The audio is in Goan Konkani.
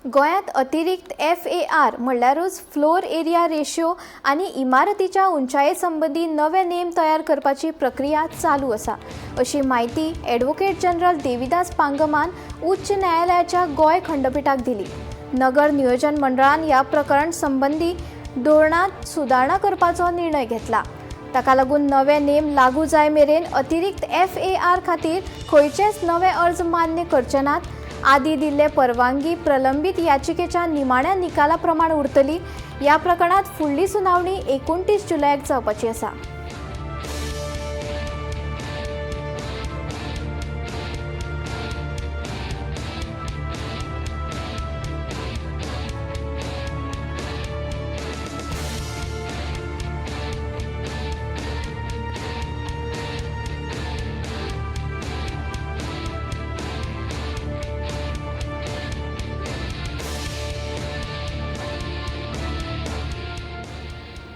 गोंयांत अतिरिक्त एफएआर म्हणल्यारूच फ्लोर एरिया रेशियो आनी इमारतीच्या उंचाये संबंदी नवे नेम तयार करपाची प्रक्रिया चालू आसा, अशी म्हायती ॲडव्होकेट जनरल देविदास पांगमान उच्च न्यायालयाच्या गोंय खंडपीठाक दिली. नगर नियोजन मंडळान ह्या प्रकरण संबंदी धोरणांत सुदारणा करपाचो निर्णय घेतला. ताका लागून नवे नेम लागू जाय मेरेन अतिरिक्त एफएआर खातीर खंयचेच नवे अर्ज मान्य करचे नात. आदी दिल्ले परवानगी प्रलंबीत याचिकेच्या निमाण्या निकाला प्रमाण उरतली. ह्या प्रकरणात फुडली सुनावणी 29 जुलयाक जावपाची आसा.